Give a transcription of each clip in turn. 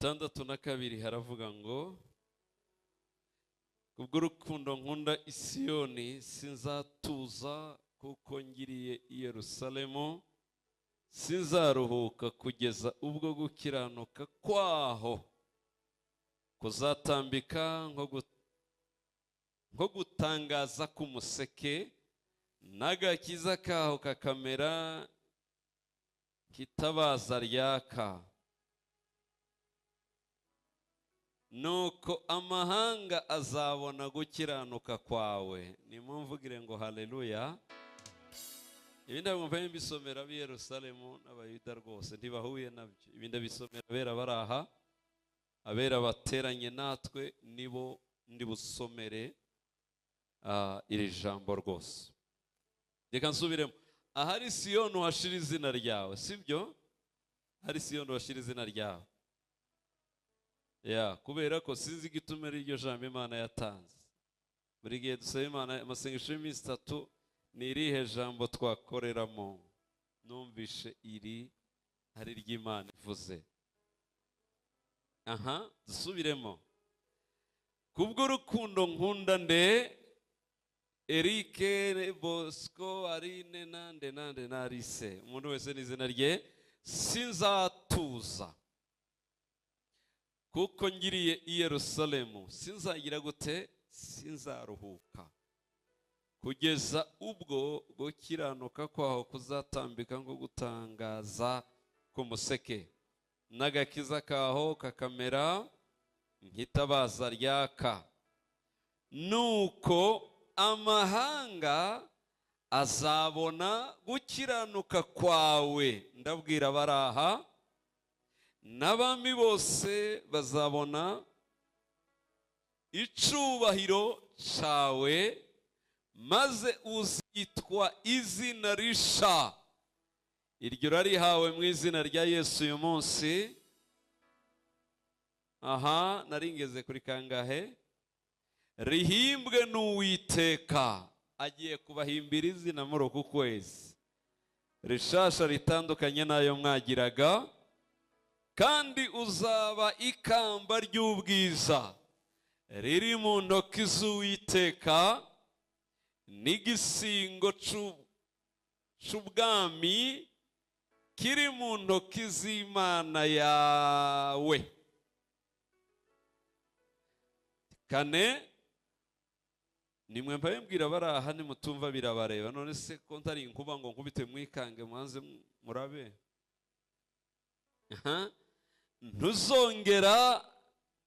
62 haravuga ngo kubw'urukundo nkunda Isiyoni sinzatuza, kuko ngiriye i Yerusalemu sinzaruhuka kugeza ubwo gukiranuka kwaho kuzatambika nko gutangaza k'umuseke, n'agakiza kaho kakamera kitabaza ryaka. Nuko amahanga azabona gukiranuka kwawe. Nimumvugire ngo haleluya. Ibi ndabumva mbisomera ab'i Yerusalemu n'Abayuda rwose ntibahuye nabyo. Ibi ndabisomera abera bari aha, abera bateranye natwe, nibo ndi busomere iri jambo rwose. Reka nsubiremo. Ahari Siyoni uhashira izina ryawe, sibyo? Ahari Siyoni uhashira izina ryawe. Ya, kubera ko sinzi igituma iryo jambo Imana yatanze. Buri gihe dusaba Imana amasengesho y'iminsi 3, ni irihe jambo twakoreramo? Numvishe iri ari ry'Imana ivuze. Aha, dusubiremo. Kubw'urukundo nkunda nde Eric, Bosco, Arine, nande nande na Alice, umuntu wese n'izina rye, sinzatuza kuko ngiriye i Yerusalemu sinzagira gute? Sinzaruhuka kugeza ubwo gukiranuka kwaho kuzatambika nko gutangaza k'umuseke, n'agakiza kaho kakamera nk'itabaza ryaka. Nuko amahanga azabona gukiranuka kwawe. Ndabwira baraha, n'abami bose bazabona icubahiro cawe, maze uzitwa izina risha. Iryo rarihawe mu izina rya Yesu uyu munsi. Aha naringeze kuri kangahe? Rihimbwe n'Uwiteka. Agiye kubahimbira izina muri uku kwezi rishasha ritandukanye n'ayo mwagiraga, kandi uzaba ikamba ry'ubwiza riri mu ntoki z'Uwiteka, n'igisingo c'ubwami kiri mu ntoki z'Imana yawe. 4, nimwe mbabwira baraha, nimutumva birabareba. None se ko ntari inkuba ngo nkubite mwikange mwanze murabe? Ntuzongera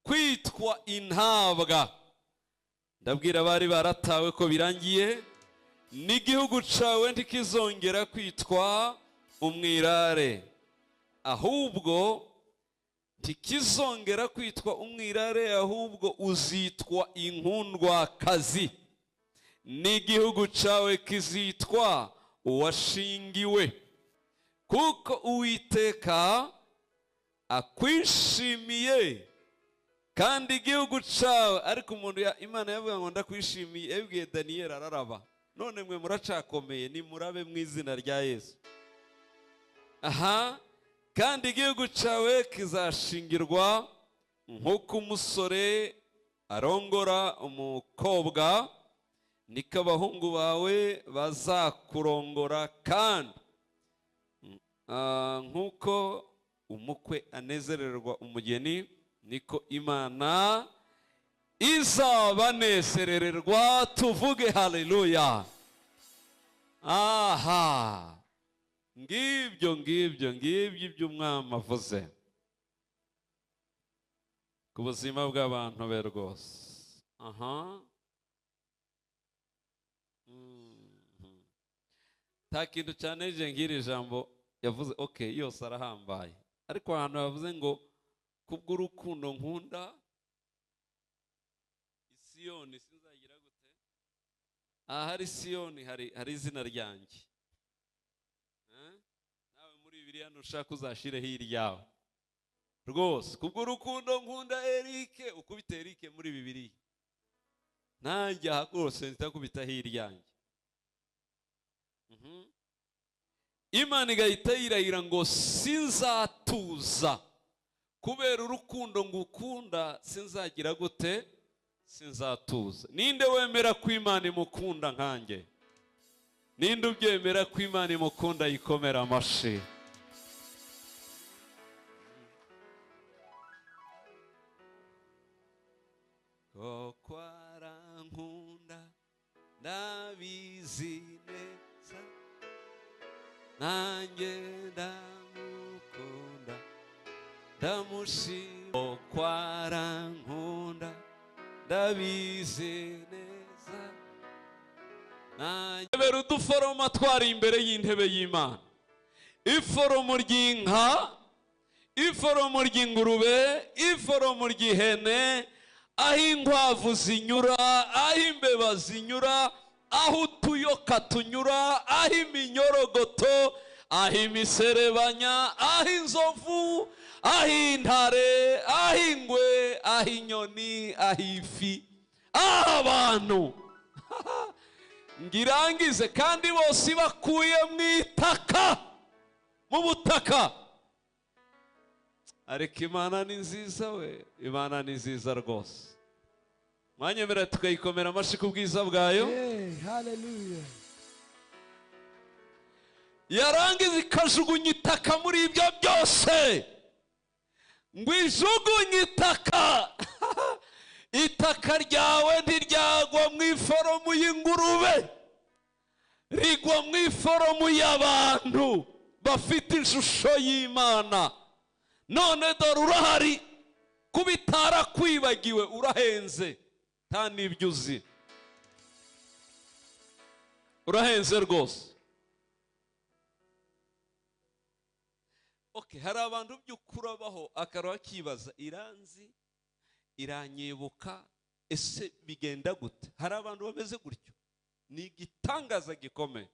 kwitwa intabwa. Ndabwira bari baratawe ko birangiye, n'igihugu cawe ntikizongera kwitwa umwirare, ahubwo ntikizongera kwitwa umwirare, ahubwo uzitwa inkundwakazi, n'igihugu cawe kizitwa uwashingiwe, kuko Uwiteka akwishimiye kandi igihugu cawe. Ariko umuntu Imana yavuga ngo ndakwishimiye, yabwiye Daniel araraba. None mwe muracakomeye, ni murabe mu izina rya Yesu. Aha, kandi igihugu cawe kizashingirwa nk'uko umusore arongora umukobwa, niko abahungu bawe bazakurongora, kandi nk'uko umukwe anezererwa umugeni, niko Imana izabanezererwa. Tuvuge haleluya. Aha, ngibyo ngibyo ngibyo ibyo umwami avuze ku buzima bw'abantu be rwose. Aha, nta kintu cyane ngiri ijambo yavuze. Okay, yose arahambaye, ariko ahantu yavuze ngo kubw'urukundo nkunda Isiyoni sinzagira gute? Aha hari Siyoni, hari izina ryanjye. Nawe muri Bibiliya nushaka uzashireho iryawe rwose. Kubw'urukundo nkunda Eric, ukubita Eric muri Bibiliya, nanjye aha rwose nzakubitaho iryanjye. Imana igahita yirahira ngo sinzatuza Kubera urukundo ngukunda sinzagira gute? Sinzatuza. Ninde wemera ko Imana imukunda nkanjye? Ninde ubyemera ko Imana imukunda yikomera amashi? Koko arankunda ndabizi neza, nanjye ndamukunda ndamushima. Koko arankunda ndabizi neza, nanjye. Uduforoma twari imbere y'intebe y'Imana, iforomo ry'inka, iforomo ry'ingurube, iforomo ry'ihene, aho inkwavu zinyura, aho imbeba zinyura, aho utuyoka tunyura, aho iminyorogoto, aho imiserebanya, aho inzovu, aho intare, aho ingwe, aho inyoni, aho ifi, aho abantu. Ngirangize kandi bose bakuye mu itaka, mu butaka. Ariko Imana ni nziza we, Imana ni nziza rwose. Mwanyemera tukayikomera amashi ku bwiza bwayo. Hallelujah. Yarangiza ikajugunya itaka muri ibyo byose, ngo ijugunye itaka. Itaka ryawe ntiryagwa mu iforomu y'ingurube, rigwa mu iforomu y'abantu bafite ishusho y'Imana. None dore urahari, kubitara kwibagiwe, urahenze nta n'ibyo uzi, urahenze rwose. Okay, hari abantu by'ukurabaho akaro akibaza iranzi iranyibuka, ese bigenda gute? Hari abantu bameze gutyo, ni igitangaza gikomeye.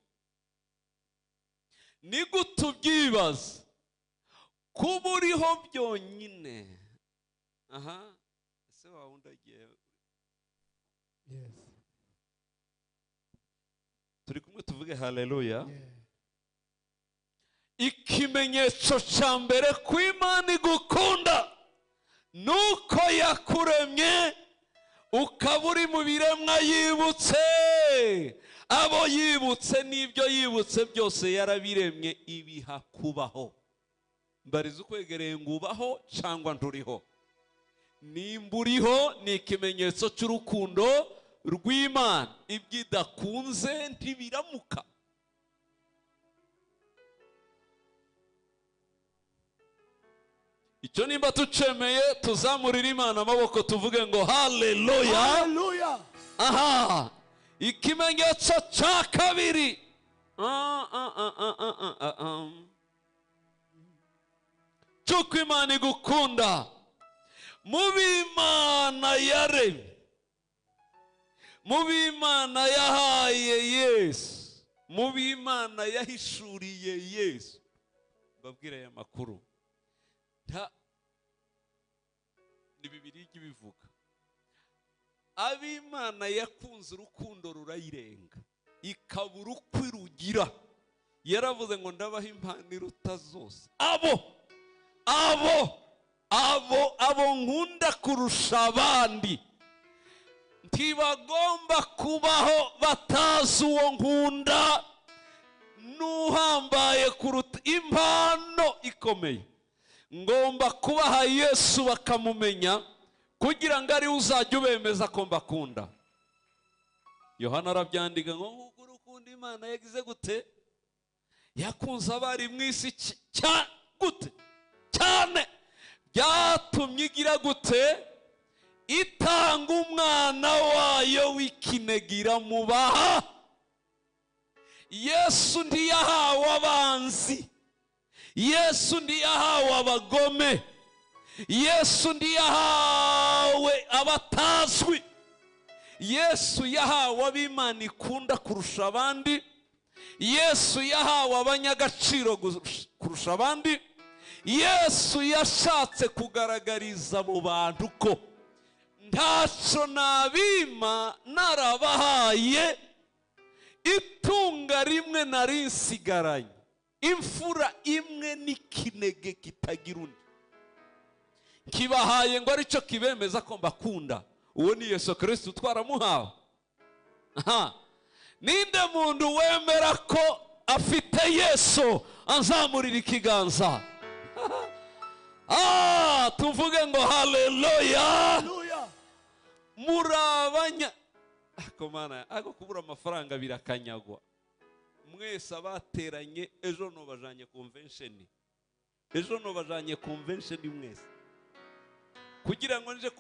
Ni gute ubyibaza kuba uriho byonyine? Aha, ese wawundi agiye? Yes. Turi kumwe tuvuge haleluya. Yeah. Ikimenyetso cya mbere ku Imana igukunda nuko yakuremye ukaba uri mu biremwa yibutse. Abo yibutse n'ibyo yibutse byose yarabiremye ibiha kubaho. Mbariza ukwegereye ngo ubaho cyangwa nturiho. Nimba uriho ni ikimenyetso cy'urukundo rw'Imana. Ibyo idakunze ntibiramuka. Icyo nimba tucemeye tuzamurira Imana amaboko tuvuge ngo haleluya. Haleluya. Aha, ikimenyetso cya kabiri cy'uko Imana igukunda, mu b'Imana yaremye, mu b'Imana yahaye Yesu, mu b'Imana yahishuriye Yesu. Mbabwire aya makuru, ni Bibiliya ijya ibivuga. Ab'Imana yakunze urukundo rurayirenga, ikabura uko irugira. Yaravuze ngo ndabaha impano iruta zose. Abo abo abo abo nkunda kurusha abandi ntibagomba kubaho batazi uwo nkunda n'uhambaye kuruta. Impano ikomeye ngomba kubaha Yesu bakamumenya, kugira ngo ari uzajya ubemeza ko mbakunda. Yohana arabyandika ngo nk'uko urukundo Imana yagize gute, yakunze abari mu isi gute cyane, byatumye igira gute, itanga umwana wayo w'ikinege mubaha. Yesu ntiyahawe abanzi, Yesu ntiyahawe abagome, Yesu ntiyahawe abatazwi, Yesu yahawe ab'Imana ikunda kurusha abandi, Yesu yahawe abanyagaciro kurusha abandi. Yesu yashatse kugaragariza abo bantu ko ntacyo nabima narabahaye, itunga rimwe nari nsigaranye, imfura imwe n'ikinege kitagira undi. Kibahaye ngo aricyo kibemeza ko mbakunda. Uwo ni Yesu Kristo twaramuhawe. Aha. Ninde muntu wemera ko afite Yesu anzamurira ikiganza? Ah, tuvuge ngo haleluya. Hallelujah. Murabanya akomana ako kubura amafaranga birakanyagwa. Mwese abateranye ejo no bajanye convention. Ejo no bajanye convention mwese. Kugira ngo nje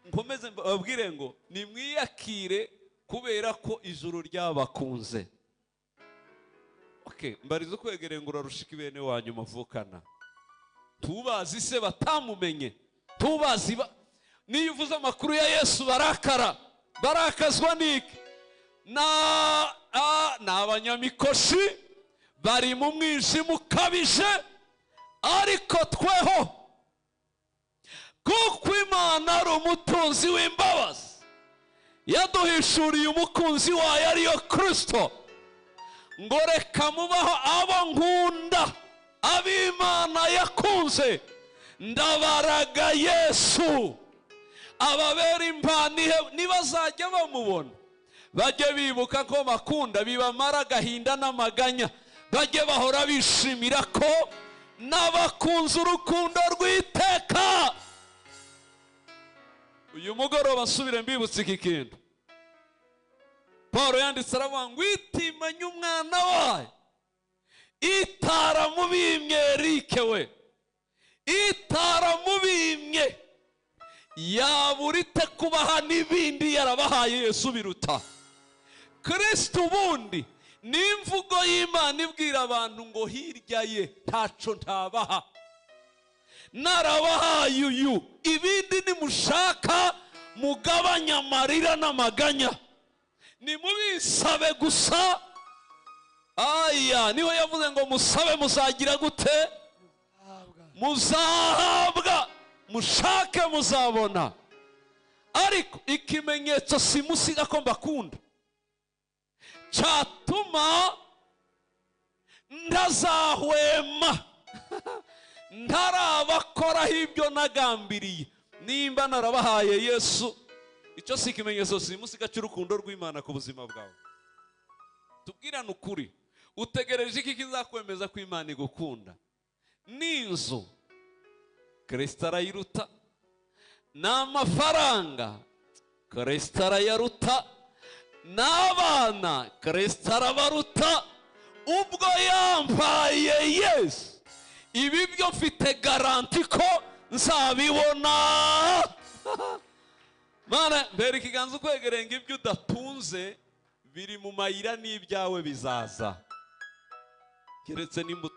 nkomeze mbabwire ngo nimwiyakire kubera ko ijuru ryabakunze. Okay, mbarizo kwegere ngo urarushika ibene wanyu mavukana. Tubazi se batamumenye. Tubazi niyo uvuze amakuru ya Yesu barakara. Barakazwa niki? Na abanyamikoshi bari mu mwijima ukabije, ariko tweho kuko Imana ari umutunzi w'imbabazi yaduhishuriye umukunzi wayo ariyo Kristo, ngo reka mubaho abo nkunda, ab'Imana yakunze, ndabaraga Yesu ababera impano nibazajya bamubona bajye bibuka ko bakunda, bibamara agahinda n'amaganya, bajye bahora bishimira ko n'abakunze urukundo rw'iteka. Uyu mugoroba nsubire mbibutse iki kintu. Paul yanditse aravuga ngo itimanye umwana wayo itaramubimye Erike we, itaramubimye yaburite kubaha n'ibindi yarabahaye Yesu biruta. Kristo ubundi ni imvugo y'Imana ibwira abantu ngo hirya ye ntaco ntabaha, narabahaye uyu, ibindi nimushaka mugabanya amarira n'amaganya, nimubisabe gusa. Aya niho yavuze ngo musabe muzagira gute? Muzahabwa, mushake muzabona. Ariko ikimenyetso simusiga ko mbakunda cyatuma ntazahwema ntarabakoraho ibyo nagambiriye. Nimba narabahaye Yesu, icyo si ikimenyetso simusiga cy'urukundo rw'Imana ku buzima bwawe. Tubwirane ukuri, utegereje iki kizakwemeza ko Imana igukunda? N'inzu Kristo arayiruta, n'amafaranga Kristo arayaruta, n'abana Kristo arabaruta. Ubwo yampaye Yesu, ibi byo mfite garanti ko nzabibona. Mana, mbere ikiganza ukwegereye ngo ibyo udatunze biri mu mayira n'ibyawe bizaza. Keretse nimba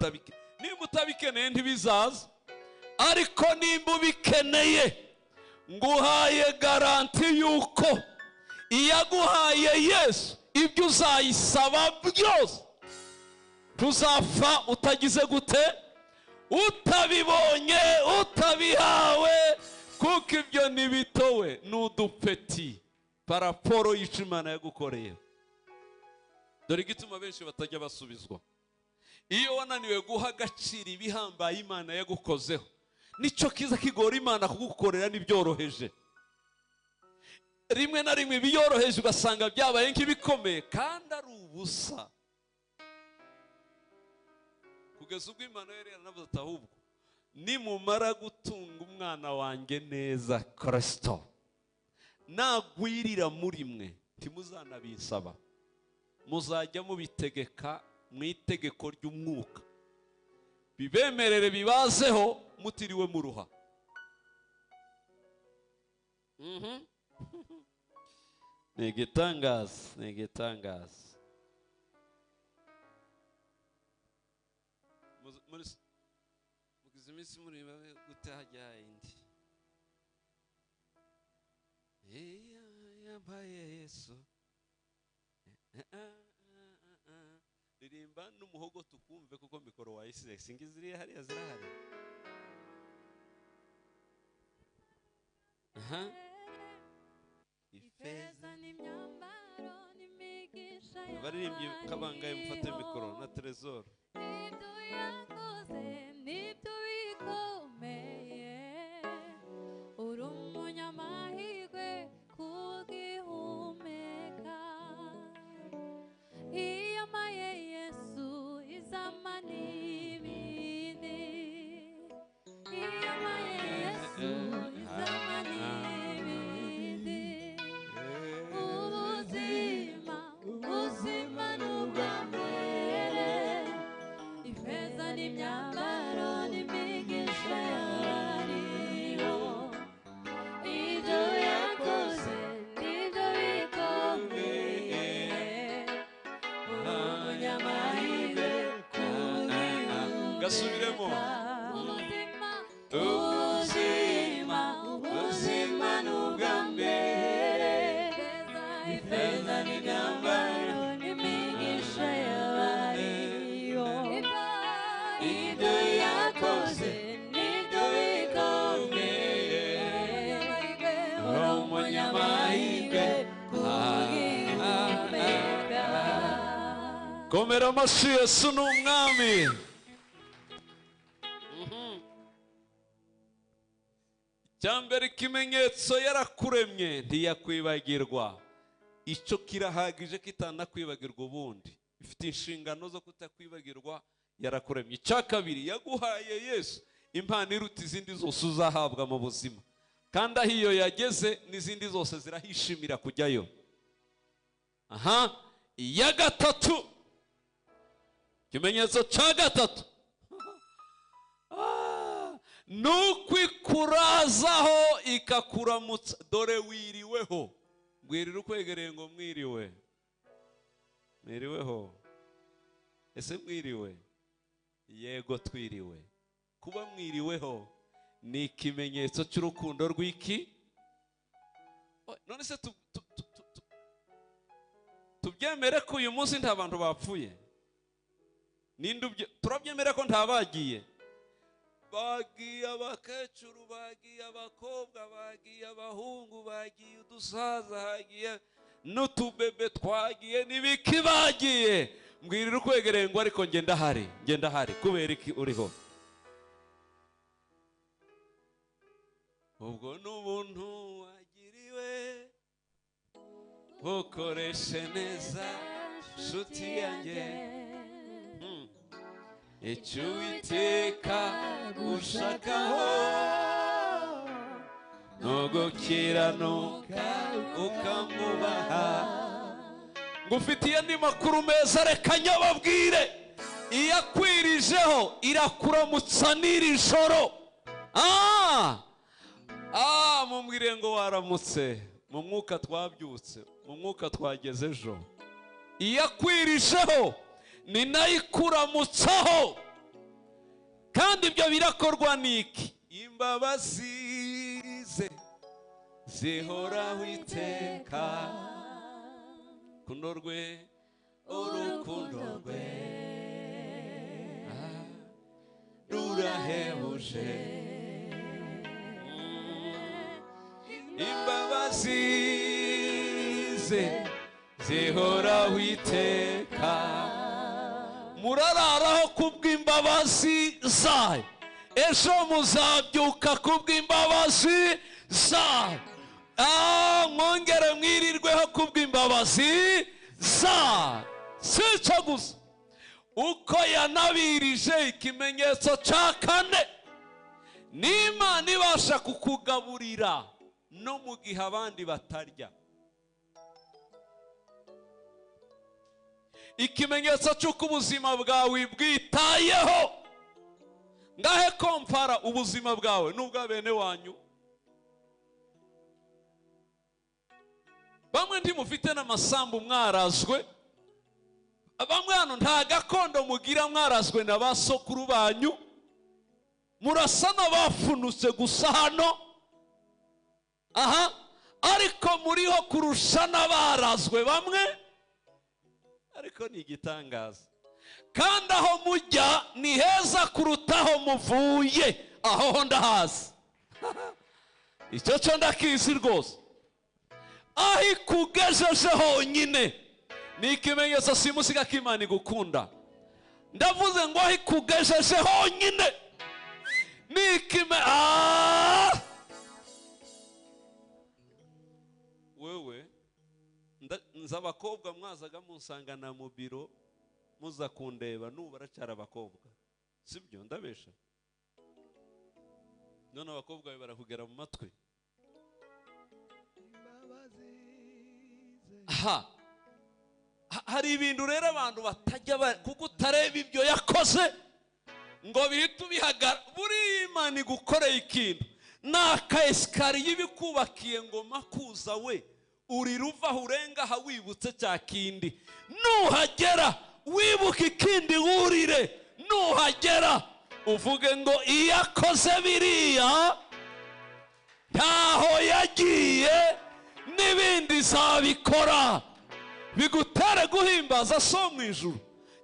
utabikeneye ntibizaza, ariko nimba ubikeneye nguhaye garanti yuko iyaguhaye Yesu ibyo uzayisaba byose tuzapfa utagize gute, utabibonye, utabihawe, kuko ibyo nibitowe n'udupeti paraporo y'ico Imana yagukoreye. Dore igituma benshi batajya basubizwa. Iyo wananiwe guha agaciro ibihambaye Imana yagukozeho, nicyo kiza kigora Imana kugukorera n'ibyoroheje. Rimwe na rimwe ibiyoroheje ugasanga byabaye nk'ibikomeye kandi ari ubusa. Kugeza ubwo Imana yari yaranavuze ati ahubwo nimumara gutunga umwana wanjye neza Kristo, nagwirira muri mwe ntimuzanabisaba, muzajya mubitegeka mu itegeko ry'umwuka, bibemerere bibazeho mutiriwe muruha. Ni igitangaza, ni igitangaza. Mugize iminsi muri gute hajya indi yampaye Yesu. Ririmba n'umuhogo tukumve kuko mikoro wayisize singizi hariya zirahari. Aha. Ifeza n'imyambaro n'imigisha abaririmbyi kabangaye mufate mikoro na Trésor. Ibyo yakoze nibyo bikomeye, Subiremo. Ubuzima, ubuzima ni ubwa mbere, ifeza n'imyambaro n'imigisha y'abariyo, ibyo yakoze nibyo bikomeye. Uri umunyamahirwe kugihumeka. Komera amashyi, Yesu ni umwami. Icyambere, ikimenyetso, yarakuremye ntiyakwibagirwa. Icyo kirahagije, kitanakwibagirwa ubundi ifite inshingano zo kutakwibagirwa, yarakuremye. Icya kabiri, yaguhaye Yesu, impano iruta izindi zose uzahabwa mu buzima, kandi aho iyo yageze n'izindi zose zirahishimira kujyayo. Aha, iya gatatu, ikimenyetso cya gatatu ni ukwikurazaho ikakuramutsa. Dore wiriweho. Mbwirira ukwegereye ngo mwiriwe. Mwiriweho? Ese mwiriwe? Yego, twiriwe. Kuba mwiriweho ni ikimenyetso cy'urukundo rw'iki. None se tubyemere ko uyu munsi nta bantu bapfuye? Ninde turabyemere ko nta bagiye? Bagiye abakecuru, bagiye abakobwa, bagiye abahungu, bagiye udusaza, hagiye n'utubebe, twagiye n'ibiki bagiye. Mbwirira ukwegereye ngo ariko njye ndahari, njye ndahari. Kubera iki uriho? Ubwo ni ubuntu wagiriwe, bukoreshe neza, nshuti yanjye. Icyo Uwiteka gushakaho ni ugukiranuka ukamwubaha. Ngufitiye andi makuru meza, reka nyababwire. Iyo akwirijeho irakuramutsa n'iri joro. Mumbwire ngo waramutse. Mu mwuka twabyutse, mu mwuka twageze ejo. Iyo akwirijeho ni nayo ikuramutsaho, kandi ibyo birakorwa n'iki? Imbabazi ze zihoraho iteka, urukundo rwe, urukundo rwe rurahebuje. Imbabazi ze zihoraho iteka. Murararaho kubw'imbabazi zayo, ejo muzabyuka kubw'imbabazi zayo, mwongere mwirirweho kubw'imbabazi zayo. Si icyo gusa, uko yanabirije, ikimenyetso cya kane, n'Imana ibasha kukugaburira no mu gihe abandi batarya. Ikimenyetso cy'uko ubuzima bwawe bwitayeho. Ngahe kompara ubuzima bwawe n'ubwa bene wanyu. Bamwe ntimufite n'amasambu mwarazwe, bamwe hano nta gakondo mugira mwarazwe na ba sokuru banyu, murasa n'abafunutse gusa hano aha, ariko muriho kurusha n'abarazwe bamwe. Ariko ni igitangaza, kandi aho mujya ni heza kuruta aho muvuye. Aho ho ndahazi, icyo cyo ndakizi rwose. Aho ikugejeje honyine ni ikimenyetso simusiga ko Imana igukunda. Ndavuze ngo aho ikugejeje honyine ni wewe nzi abakobwa mwazaga munsangana mu biro muza kundeba, n'ubu baracyari abakobwa, sibyo? Ndabesha? None abakobwa bawe barakugera mu matwi. Ha, hari ibintu rero abantu batajya kuko utareba ibyo yakoze ngo bihite ubihagara. Buriya Imana igukoreye ikintu ni aka esikariye ibikubakiye ngo makuza we urira uva aho urenga aha wibutse cya kindi, nuhagera wibuka ikindi wurire, nuhagera Uvuge ngo iyakoze biriya ntaho yagiye n'ibindi zabikora. Bigutere guhimbaza so mu ijuru.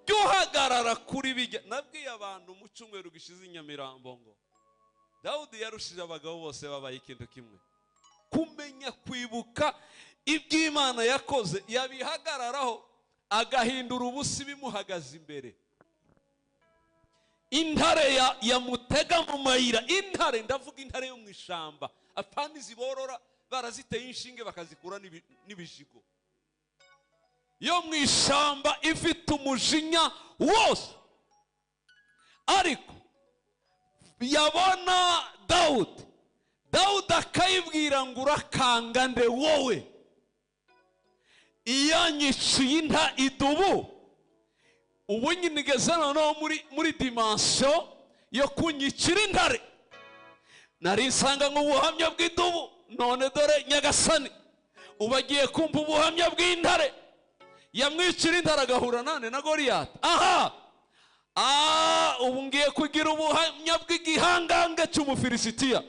Jya uhagarara kuri bijya. Nabwiye abantu mu cyumweru gishize i Nyamirambo ngo Dawudi yarushije abagabo bose babaye ikintu kimwe, kumenya kwibuka iby'Imana yakoze, yabihagararaho agahindura ubusa bimuhagaze imbere. Intare yamutega mu mayira, intare, ndavuga intare yo mu ishamba, apana iziborora baraziteye inshinge bakazikura n'ibijigo, yo mu ishamba ifite umujinya wose. Ariko yabona Dawudi, Dawudi akayibwira ngo urakanga nde wowe, iyanyiciye inta idubu, ubu nyine igeze noneho muri dimansiyo yo kunyicira intare. Nari nsanga nk'ubuhamya bw'idubu, none dore Nyagasani ubu agiye kumva ubuhamya bw'intare. Yamwicira intare agahura nane na Goliyati. Aha, ubu ngiye kugira ubuhamya bw'igihangange cy'Umufilisitiya.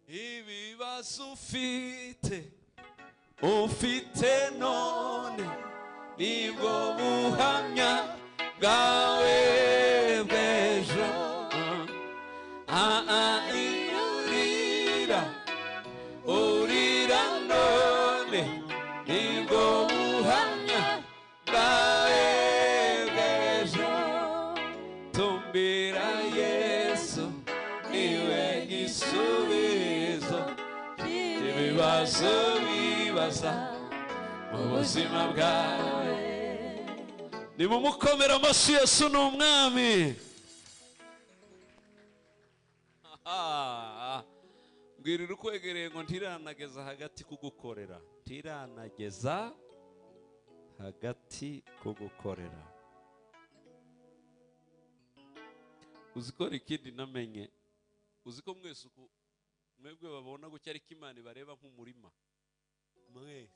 Ibibazo ufite ufite none nibwo buhamya bwawe bw'ejo. Urira urira none nibwo buhamya bwawe bw'ejo. Tumbira Yesu niwe gisubizo ibibazo bibaza mu buzima bwawe. Nimumukomere amashyi, Yesu ni umwami. Mbwirira ukwegereye ngo ntiranageza hagati kugukorera, ntiranageza hagati kugukorera. Uzikora ikindi namenye, uziko mwese uku mwebwe babona gutya, ariko Imana ibareba nk'umurima. Mwese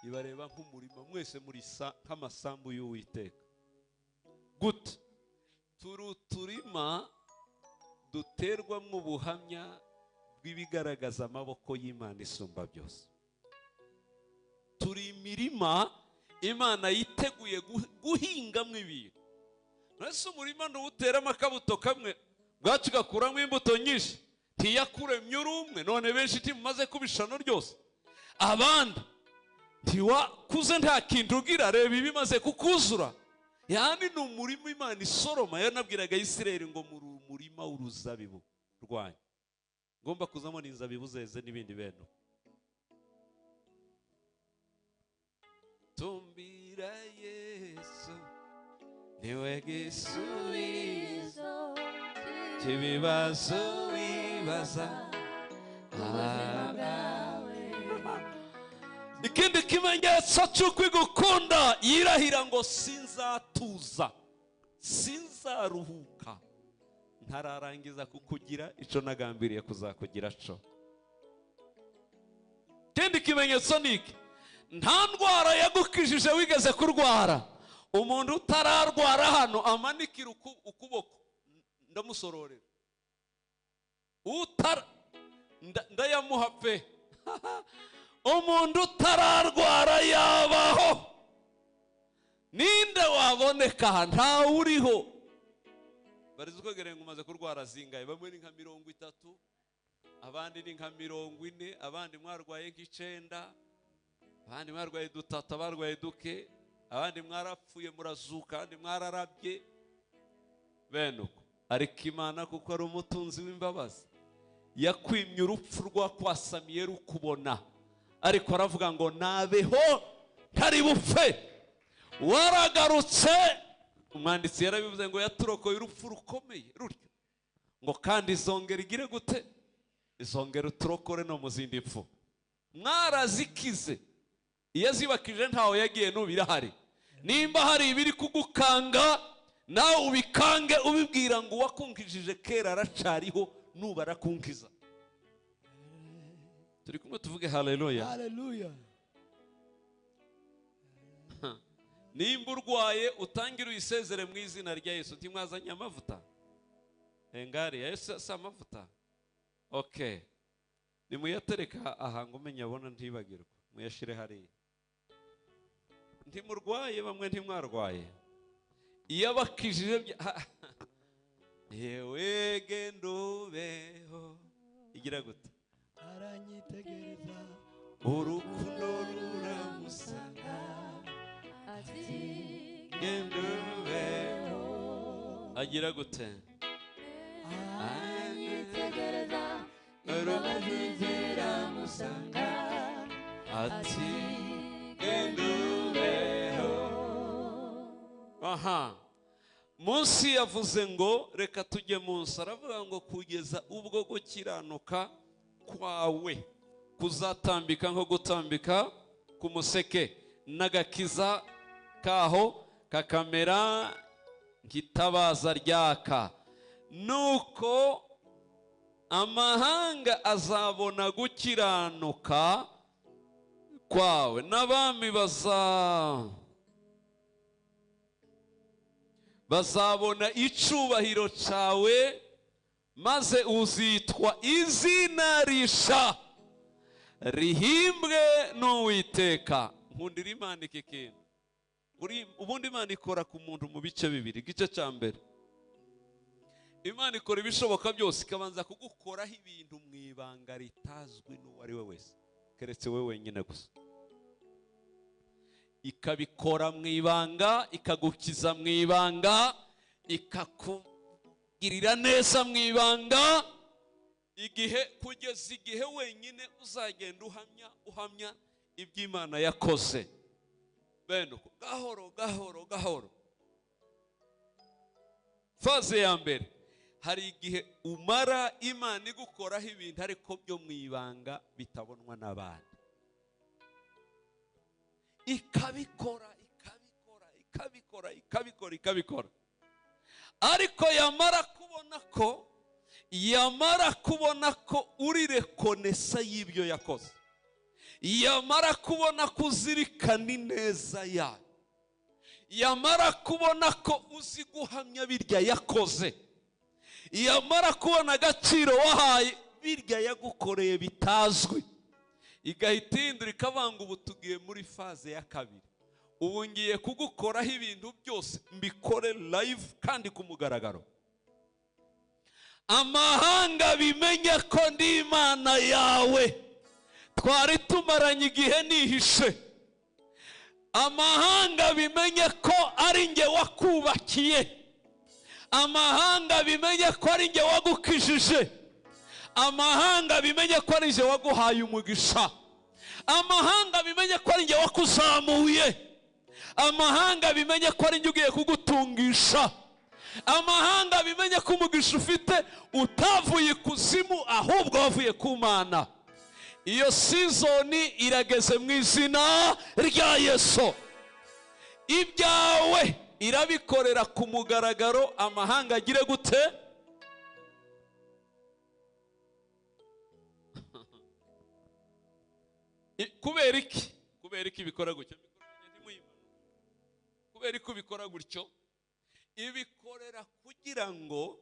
ibareba nk'umurima, mwese muri nk'amasambu y'Uwiteka. Gute? Turi uturima duterwamo ubuhamya bw'ibigaragaza amaboko y'Imana isumba byose. Turi imirima Imana yiteguye guhingamo ibintu. Nese umurima ntuwuteramo akabuto kamwe bwacu gakuramo imbuto nyinshi, ntiyakuremye uri umwe, none benshi ntimumaze kubishano ryose. Abandi ntiwakuze nta kintu ugira, reba ibimaze kukuzura. Yani ni umurima Imana isoroma. Yanabwiraga Isirayeli ngo muri umurima w'uruzabibu rwanyu, ngomba kuzamo n'inzabibu zeze n'ibindi bintu. Tumbira Yesu niwe gisubizo cy'ibibazo wibaza. Ikindi kimenyetso cy'uko igukunda, yirahira ngo sinzatuza, sinzaruhuka ntararangiza kukugira ico nagambiriye kuzakugira co. Ikindi kimenyetso ni iki? Nta ndwara yagukijije wigeze kurwara. Umuntu utararwara hano amanikira ukuboko ndamusororera, ndayamuha pe. Umuntu utararwara yabaho, ninde waboneka? Ntawe uriho. Barizi ukwegereye ngo umaze kurwara zingaye? Bamwe ni nka 30, abandi ni nka 40, abandi mwarwaye nk'icenda, abandi mwarwaye dutatu, abarwaye duke, abandi mwarapfuye murazuka, abandi mwararabye. Bene uko. Ariko Imana kuko ari umutunzi w'imbabazi, yakwimye urupfu rwakwasamiye rukubona, ariko aravuga ngo nabeho ntari bupfe. Waragarutse. Umwanditsi yarabivuze ngo yaturokoye urupfu rukomeye rutyo, ngo kandi izongera igire gute? Izongera uturokore no mu zindi mpfu. Mwarazikize. Iyo zibakije ntawe yagiye, n'ubu irahari. Nimba hari ibiri kugukanga, nawe ubikange ubibwira ngo uwakunkijije kera aracariho, nubu arakunkiza. Turi kumwe tuvuge haleluya. Haleluya. Nimba urwaye utangire uyisezere mu izina rya Yesu. Ntimwazanye amavuta? Engari ya Yesu si amavuta? Okay. Nimuyatereka aha ngo umenye abona ntibagirwa. Muyashire hariya. Ntimurwaye bamwe ntimwarwaye. Iyo abakijije yewe genda ubeho igira gute? Aranyitegereza urukundo ruramusanga ati genda ubeho agira gute? Aranyitegereza imbabazi ziramusanga ati genda ubeho. Aha munsi yavuze ngo reka tujye munsi, aravuga ngo kugeza ubwo gukiranuka kwawe kuzatambika nko gutambika ku museke, n'agakiza kaho kakamera nk'itabaza ryaka. Nuko amahanga azabona gukiranuka kwawe, n'abami bazabona icubahiro cyawe, maze uzitwa izina risha rihimbwe n'Uwiteka. Nkundira Imana iki kintu. Ubundi Imana ikora ku muntu mu bice bibiri. Igice cya mbere, Imana ikora ibishoboka byose ikabanza kugukoraho ibintu mu ibanga ritazwi n'uwo ari we wese keretse wowe wenyine gusa. Ikabikora mu ibanga, ikagukiza mu ibanga, ikakugirira neza mu ibanga, igihe kugeza igihe wenyine uzagenda uhamya iby'Imana yakoze. Bene uko gahoro gahoro gahoro. Faze ya mbere, hari igihe umara Imana igukoraho ibintu ariko byo mu ibanga bitabonwa n'abandi. Ikabikora ikabikora ikabikora ikabikora ikabikora, ariko yamara kubona ko uri rekonesa y'ibyo yakoze, yamara kubona ko uzirikana ineza yayo, yamara kubona ko uzi guhamya birya yakoze, yamara kubona agaciro wahaye birya yagukoreye bitazwi, igahita ihindura ikavanga. Ubu tugiye muri faze ya kabiri. Ubu ngiye kugukoraho ibintu byose mbikore live kandi ku mugaragaro, amahanga bimenye ko ndi Imana yawe. Twari tumaranye igihe nihishe, amahanga bimenye ko ari nge wakubakiye, amahanga bimenye ko ari nge wagukijije, amahanga bimenye ko ari nge waguhaye umugisha, amahanga bimenye ko ari nge wakuzamuye, amahanga bimenye ko ari nge ugiye kugutungisha, amahanga bimenye ko umugisha ufite utavuye ikuzimu ahubwo wavuye ku Mana. Iyo sizoni irageze mu izina rya Yesu. Ibyawe irabikorera ku mugaragaro, amahanga agire gute? Kubera iki? Kubera iki bikora gutyo? Kubera iki bikora gutyo? Ibikorera kugira ngo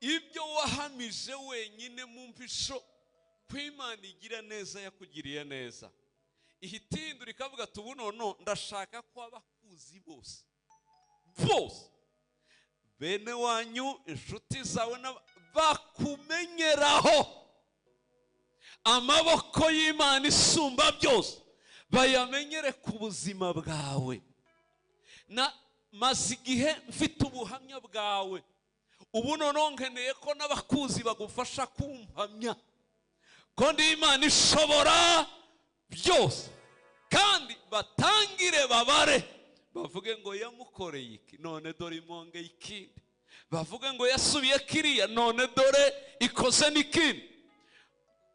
ibyo wahamije wenyine mu mpisho ko Imana igira neza yakugiriye neza, ihitindura ikavuga ati ubu nono ndashaka ko abakuzi bose bose bene wanyu inshuti zawe bakumenyeraho amaboko y'Imana isumba byose, bayamenyere ku buzima bwawe. Na maze igihe mfite ubuhamya bwawe, ubu noneho nkeneye ko n'abakuzi bagufasha kumpamya ko ndi Imana ishobora byose, kandi batangire babare bavuge ngo yamukoreye iki none dore imwongeye ikindi, bavuge ngo yasubiye kiriya none dore ikoze n'ikindi.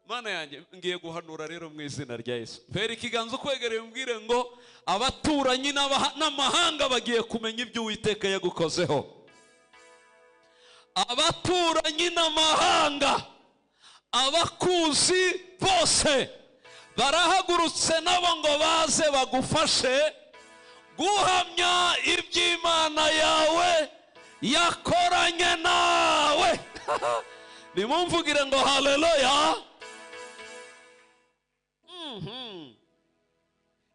Mana yanjye, ngiye guhanura rero mu izina rya Yesu. Mpera ikiganza ukwegereye umbwire ngo abaturanyi n'amahanga bagiye kumenya ibyo Uwiteka yagukozeho. Abaturanyi n'amahanga, abakuzi bose Barahagurutse nabo ngo baze bagufashe guhamya iby'Imana yawe yakoranye nawe. Nimumvugire ngo haleluya.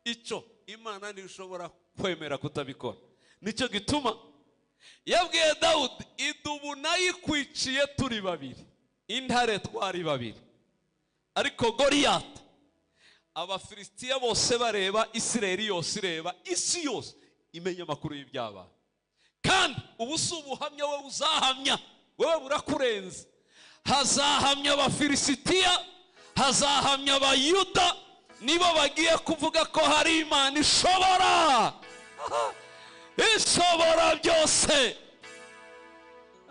Icyo Imana ntishobora kwemera kutabikora. Nicyo gituma yabwiye Dawudi, idubu nayikwiciye turi babiri, intare twari babiri, ariko Goliyati Abafilisitiya bose bareba, Isirayeli yose ireba, isi yose imenya amakuru y'ibyabaye. Kandi ubu si ubuhamya wowe uzahamya, wowe burakurenze. Hazahamya Abafilisitiya, hazahamya Abayuda, nibo bagiye kuvuga ko hari Imana ishobora ishobora byose.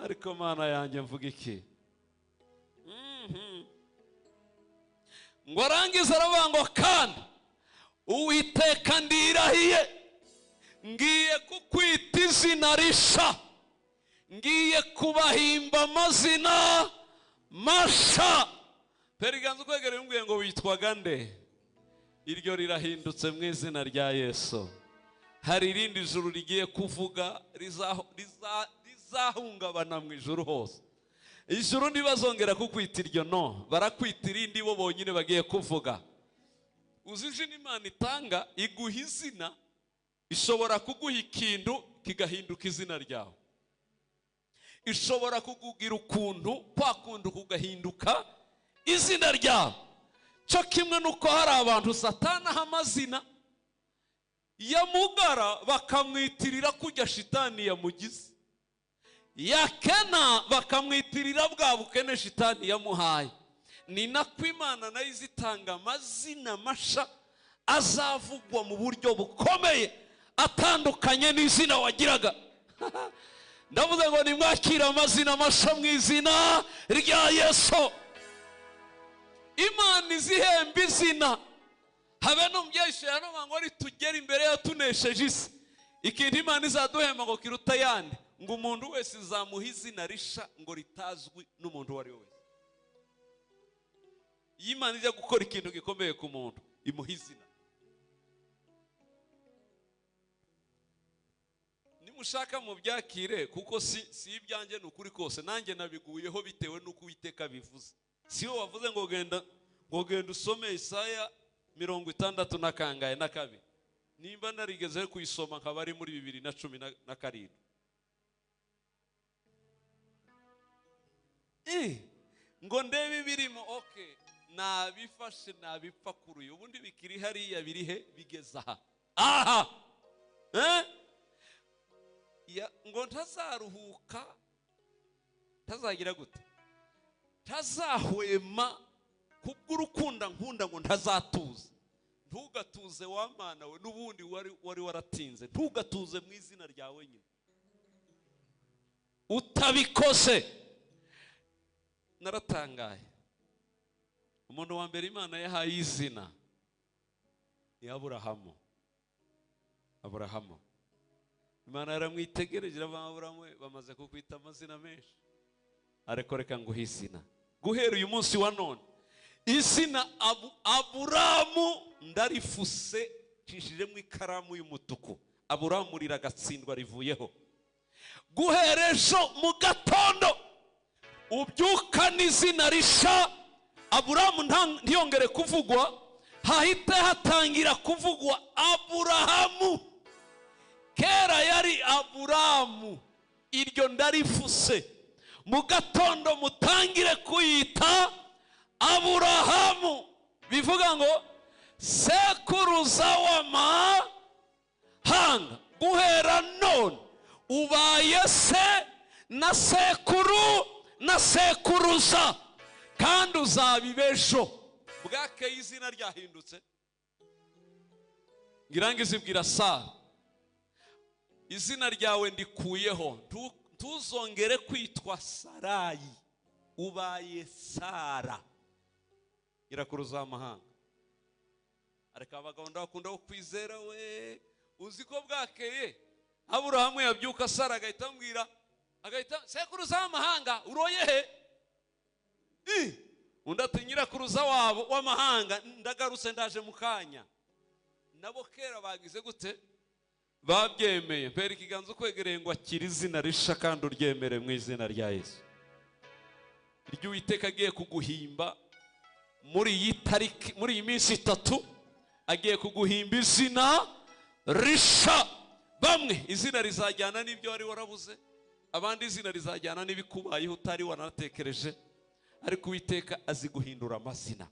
Ariko Mana yanjye mvuga iki? Ngo arangize aravuga ngo kandi Uwiteka ndirahiye, ngiye kukwita izina risha, ngiye kubahimba amazina masha. Periganza ukwegereye umbwiye ngo witwaga nde? Iryo rirahindutse mu izina rya Yesu. Hari irindi juru rigiye kuvuga rizahungabana mu ijuru hose. Ijuru ntibazongera kukwita iryo, no barakwita irindi bo bonyine bagiye kuvuga. Uzi izina Imana itanga, iguha izina, ishobora kuguha ikintu kigahinduka izina ryawe. Ishobora kukugira ukuntu kwa kuntu kugahinduka izina ryawe. Cyo kimwe nuko hari abantu Satani aha amazina yamugara bakamwitirira kujya shitani yamugize, yakena bakamwitirira bwa bukene shitani yamuhaye. Ni nako Imana nayo izitanga amazina masha azavugwa mu buryo bukomeye atandukanye n'izina wagiraga. Ndavuze ngo nimwakira amazina masha mu izina rya Yesu. Imana izihemba izina. Habe n'umbyeshe hano ngo ritugere imbere yatunesheje isi. Ikintu Imana izaduhemba ngo kiruta yandi, ngo umuntu wese izamuha izina risha ngo ritazwi n'umuntu uwo ari we wese. Iyo Imana ijya gukora ikintu gikomeye ku muntu, imuha izina. Nimushaka mubyakire, kuko si ibyanjye ni ukuri kose, nanjye nabiguyeho bitewe n'uko Uwiteka bivuze. Si wowe wavuze ngo genda, ngo genda usome Isaya 62 na 2. Nimba narigeze kuyisoma nkaba ari muri 2017. Ngo ndebe ibirimo, okay, nabifashe nabipfakuruye, ubundi bikiri hariya birihe bigeze aha aha. Ngo ntazaruhuka, ntazagira gute, ntazahwema kubw'urukunda nkunda, ngo ntazatuza. Ntugatuze wa Mana we, n'ubundi wari waratinze, ntugatuze mu izina ryawe nyine utabikose. Naratangaye, umuntu wa mbere Imana yahaye izina ni Aburahamu. Aburahamu Imana yaramwitegereje, Aburahamu bamaze kukwita amazina menshi, ariko reka nguhe izina guhera uyu munsi wa none. Izina Aburahamu ndarifuse, nshishijemo ikaramu y'umutuku. Aburahamu riragatsindwa rivuyeho. Guhera ejo mu gatondo ubyuka n'izina risha, Aburahamu ntiyongere kuvugwa, hahite hatangira kuvugwa Aburahamu. Kera yari Aburahamu, iryo ndarifuse. Mu gatondo mutangire kuyita Aburahamu, bivuga ngo sekuruza w'amahanga. Guhera none ubaye se na sekuru na sekuruza, kandi uzabibejo. Bwakeye izina ryahindutse. Ngirangiza ibwira Sara, izina ryawe ndikuyeho, ntuzongere kwitwa Sarayi, ubaye Sara, irakuruza amahanga. Ariko abagabo ndabakunda wo kwizera we. Uzi ko bwakeye Aburahamu yabyuka Sara agahita ambwira, agahita sekuruza amahanga uroye he? Undi ati nyirakuruza wabo w'amahanga ndagarutse ndaje mu kanya. Nabo kera bagize gute? Babyemeye. Mpera ikiganza ukwegereye ngo akire izina risha kandi uryemere mu izina rya Yesu. Iryo Uwiteka agiye kuguhimba muri iyi tariki, muri iyi minsi itatu, agiye kuguhimba izina risha. Bamwe izina rizajyana n'ibyo wari warabuze, abandi izina rizajyana n'ibikubayeho utari wanatekereje, ariko Uwiteka azi guhindura amazina.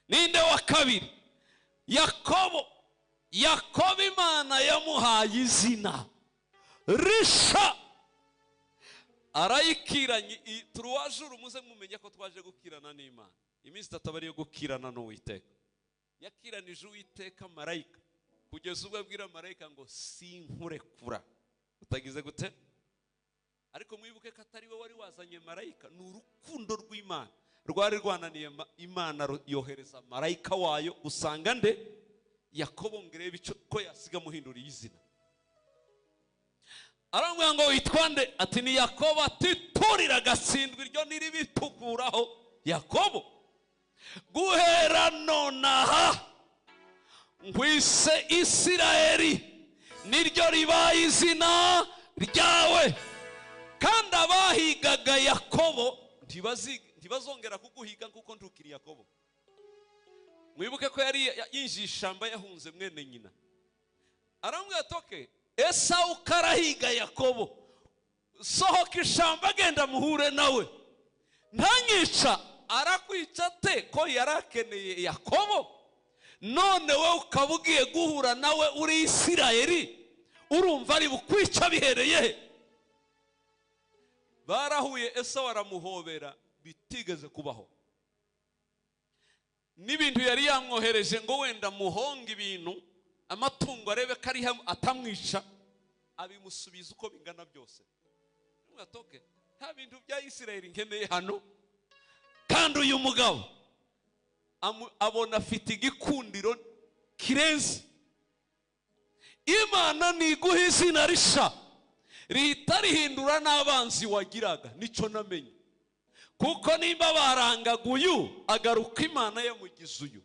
Ninde wa kabiri? Yakobo. Yakobo Imana yamuhaye izina risha, arayikiranye. Turuwajuru muze mumenye ko twaje gukirana n'Imana. Iminsi itatu aba ariyo gukirana n'Uwiteka. Yakiranije Uwiteka marayika kugeza ubwo abwira marayika ngo sinkurekura. Utagize gute? Ariko mwibuke ko atari we wari wazanye marayika, ni urukundo rw'Imana rwari rwananiye Imana yohereza marayika wayo usanga nde? Yakobo ngo irebe icyo ko yasiga muhinduriye izina. Aramubwira ngo witwa nde? Ati ni Yakobo. Ati turira agatsindwa iryo niribitukuraho. Yakobo, guhera nonaha nkwise Isirayeli, niryo ribaye izina ryawe. Kandi abahigaga Yakobo ntibazongera kuguhiga kuko ntukiri Yakobo. Mwibuke ko yari yinjiye ishamba yahunze mwene nyina. Aramubwira ati okay, Esawu karahiga Yakobo, sohoka ishamba agenda muhure nawe, ntanyica. Arakwica te ko yarakeneye Yakobo? None we ukaba ugiye guhura nawe uri Isirayeli, urumva ari bukwica bihereye he? Barahuye, Esawu aramuhobera bitigeze kubaho. N'ibintu yari yamwohereje ngo wenda muhonge ibintu, amatungo arebe ko ari atamwica, abimusubiza uko bingana byose. Mwatoke, nta bintu bya Isirayeli nkeneye hano. Kandi uyu mugabo abona afite igikundiro kirenze. Imana niguha izina risha rihita rihindura n'abanzi wagiraga. Nicyo namenye, kuko nimba barangaga uyu agaruka Imana yamugize uyu.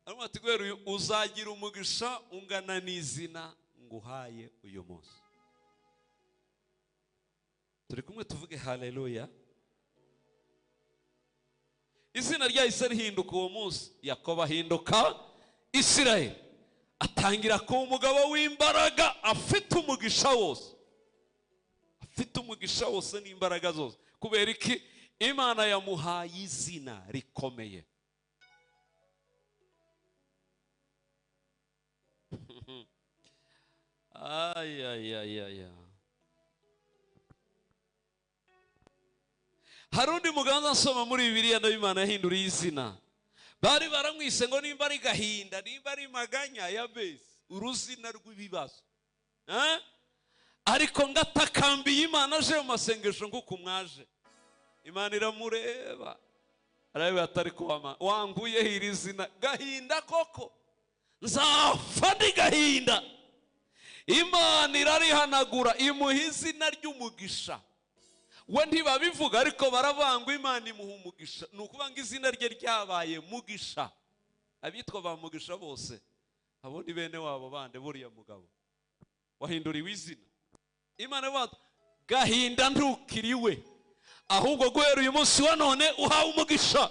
Arimo ati guhera uyu uzagira umugisha ungana n'izina nguhaye uyu munsi. Turi kumwe tuvuge haleluya. Izina ryahise rihinduka uwo munsi. Yakobo ahinduka Isirayeli, atangira kuba umugabo w'imbaraga, afite umugisha wose, afite umugisha wose n'imbaraga zose. Kubera iki? Imana yamuhaye izina rikomeye. Ay ay ay ay. Hari undi muganza nsoma muri Bibiliya nayo Imana yahinduriye izina. Bari baramwise ngo nimba ari gahinda, nimba ari maganya ya base, uruzina rw'ibibazo. Ariko ngatakambiye Imana aje mu masengesho nguko mwaje. Imana iramureba, arareba atari kuwama, wanguye iri zina gahinda koko, nzapfa ndi gahinda. Imana irarihanagura imuha izina ry'umugisha. We ntibabivuga ariko baravangwa Imana imuha umugisha. Ni ukuvuga ngo izina rye ryabaye Mugisha. Abitwa ba Mugisha bose abo ni bene wabo bande buriya mugabo wahinduriwe izina. Imana ivuga gahinda ntukiriwe, ahubwo guhera uyu munsi wa none uhawe umugisha.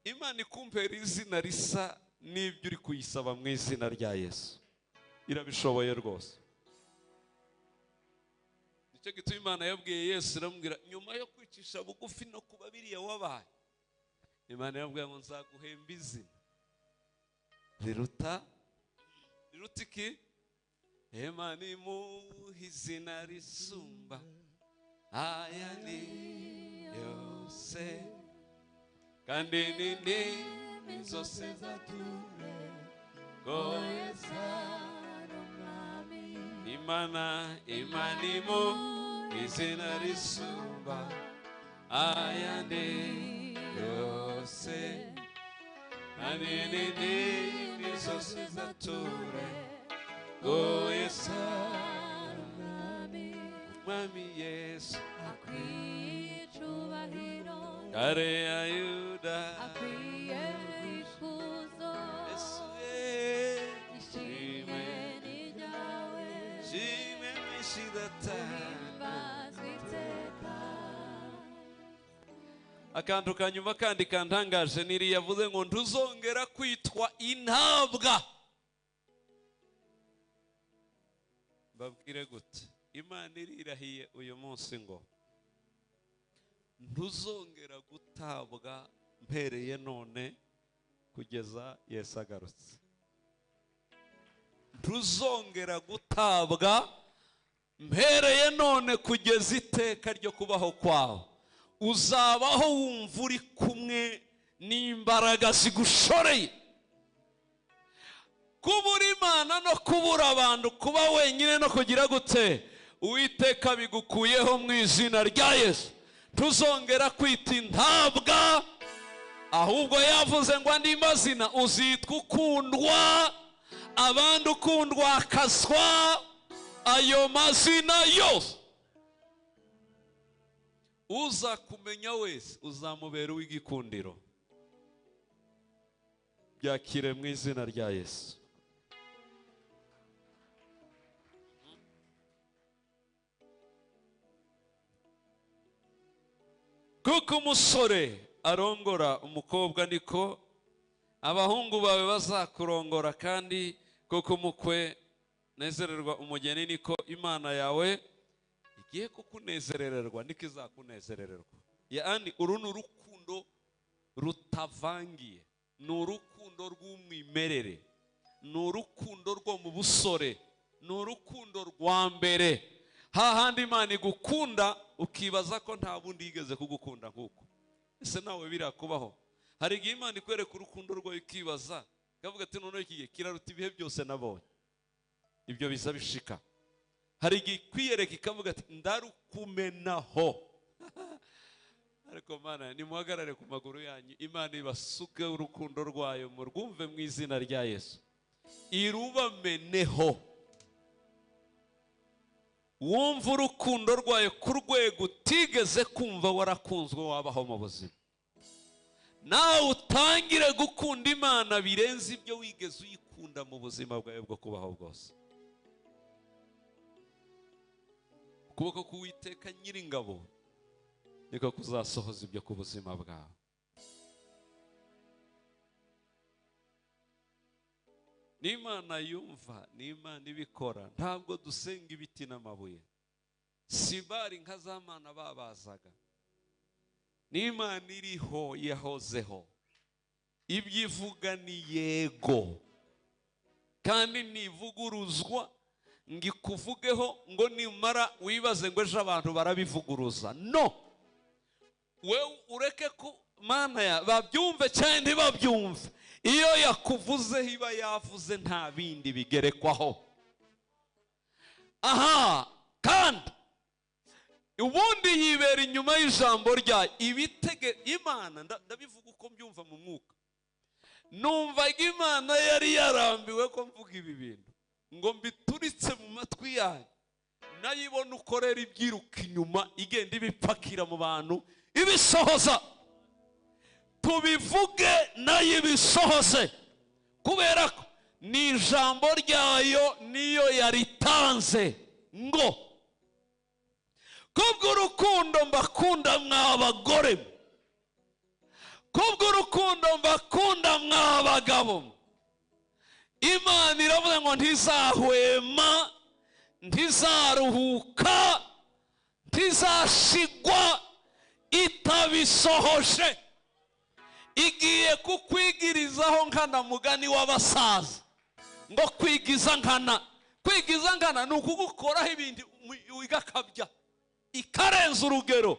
Imana ikumpera izina risa n'ibyo uri kuyisaba mu izina rya Yesu. Irabishoboye rwose. Nicyo gituma Imana yabwiye Yesu, iramubwira nyuma yo kwicisha bugufi no kuba biriya wabaye, Imana yabwiye ngo nzaguhemba izina riruta iki? Imana imuha izina risumba ayandi yose, kandi n'indimi zose zature ko Yesu ari Umwami. Imana imuha izina risumba ayandi yose, kandi n'indimi zose zature Ngo Yesu Mwami Yesu akwiye icubahiro, Ntare ya Yuda akwiye ikuzo, Yesu ishimwe ni ryawe, shimwe mwinshi data. Uhimbazwe iteka. Akantu ka nyuma kandi kantangaje niri yavuze ngo ntuzongera kwitwa intabwa. Mbabwire gute, Imana irirahiye uyu munsi ngo ntuzongera gutabwa mpereye none kugeza Yesu agarutse. Ntuzongera gutabwa mpereye none kugeza iteka ryo kubaho kwawe. Uzabaho wumva uri kumwe n'imbaraga zigushoreye. Kubura Imana no kubura abantu, kuba wenyine no kugira gute, Uwiteka bigukuyeho mu izina rya Yesu. Tuzongera kwita intabwa, ahubwo yavuze ngo andi mazina uzitwa ukundwa, abandi ukundwa akaswa, ayo mazina yose uza kumenya wese uzamubera uw'igikundiro. Byakire mu izina rya Yesu. Kuko umusore arongora umukobwa niko abahungu bawe bazakurongora, kandi kuko umukwe nezererwa umugeni niko Imana yawe igiye kukunezerererwa, niko izakunezerererwa. Yaani uru ni urukundo rutavangiye, ni urukundo rw'umwimerere, ni urukundo rwo mu busore, ni urukundo rwa mbere. Hahandi Imana igukunda ukibaza ko nta bundi yigeze kugukunda nkuko. Ese nawe birakubaho? Hari igihe Imana ikwereka urukundo rwayo ukibaza, ikavuga ati noneho iki gihe kiraruta ibihe byose nabonye. Ibyo biza bishika. Hari igihe ikwiyereka ikavuga ati ndarukumenaho. Ariko Mana, nimuhagarare ku maguru yanyu, Imana ibasuke urukundo rwayo murwumve mu izina rya Yesu. Irubameneho. Wumva urukundo rwayo ku rwego utigeze kumva warakunzwe wabaho mu buzima. Nawe utangire gukunda Imana birenze ibyo wigeze uyikunda mu buzima bwawe bwo kubaho bwose. Ukuboko k'Uwiteka Nyiringabo niko kuzasohoza ibyo ku buzima bwawe. N'Imana yumva, n'Imana ibikora. Ntabwo dusenga ibiti n'amabuye, sibari nka za mana babazaga. N'Imana iriho yahozeho, ibyo ivuga ni yego, kandi ntivuguruzwa ngo ikuvugeho ngo nimara wibaze ngo ejo abantu barabivuguruza. No, wewe ureke ko Mana ya babyumve cyane ntibabyumve, iyo yakuvuzeho iba yavuze, nta bindi bigerekwaho. Aha kandi ubundi yibera inyuma y'ijambo ryayo. Ibitege Imana, ndabivuga uko mbyumva mu mwuka, numva Imana yari yarambiwe ko mvuga ibi bintu ngo mbituritse mu matwi yanyu, nayibona ukorera ibyiruka inyuma igenda ibipakira mu bantu ibisohoza. Tubivuge nayo ibisohoze, kubera ko ni ijambo ryayo niyo yaritanze ngo kubw'urukundo mbakunda mwa bagore, kubw'urukundo mbakunda mwa bagabo. Imana iravuga ngo ntizahwema, ntizaruhuka, ntizashigwa itabisohoje. Igiye kukwigirizaho nkana mugani w'abasaza ngo kwigiza nkana. Kwigiza nkana ni ukugukoraho ibindi igakabya ikarenza urugero.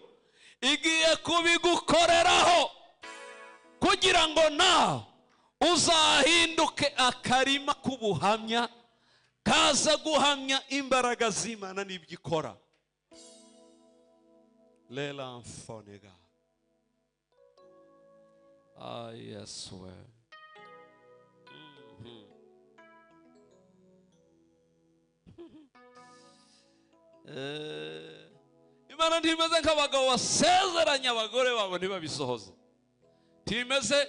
Igiye kubigukoreraho kugira ngo nawe uzahinduke akarima k'ubuhamya kaza guhamya imbaraga z'Imana n'ibyo ikora. Lela mfonega. Ah, yes, we. Imana ntimeze nk'abagabo basezeranya abagore babo ntibabisohoze. Ntimeze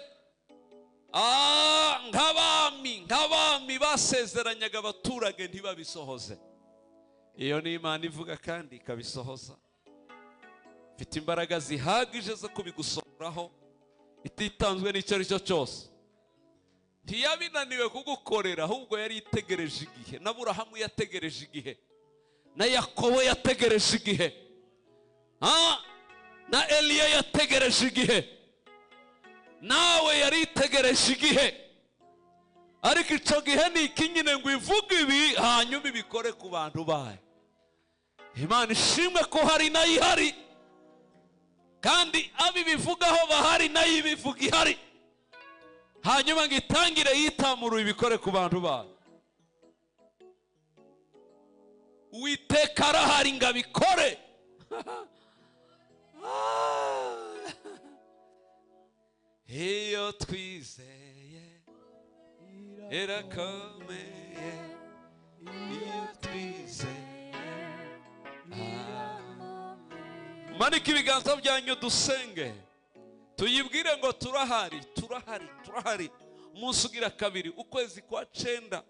nk'abami basezeranyaga abaturage ntibabisohoze. Iyo ni Imana ivuga kandi ikabisohoza. Ifite imbaraga zihagije zo kubigusohoraho, ititanzwe n'icyo ari cyo cyose. Ntiyabinaniwe kugukorera, ahubwo yari itegereje igihe. Na Aburahamu yategereje igihe, na Yakobo yategereje igihe, na Eliya yategereje igihe, nawe yari itegereje igihe. Ariko icyo gihe ni iki nyine ngo ivuge ibi hanyuma ibikore ku bantu bayo. Imana ishimwe ko hari nayo ihari, kandi abibivugaho bahari nayo ibivuga ihari, hanyuma ngo itangire yitamure ibikore ku bantu bayo. Uwiteka arahari ngo abikore. Iyo twizeye irakomeye, iyo twizeye. Manike ibiganza byanyu dusenge, tuyibwire ngo turahari, turahari, turahari. Umunsi ugira kabiri, ukwezi kwa 9.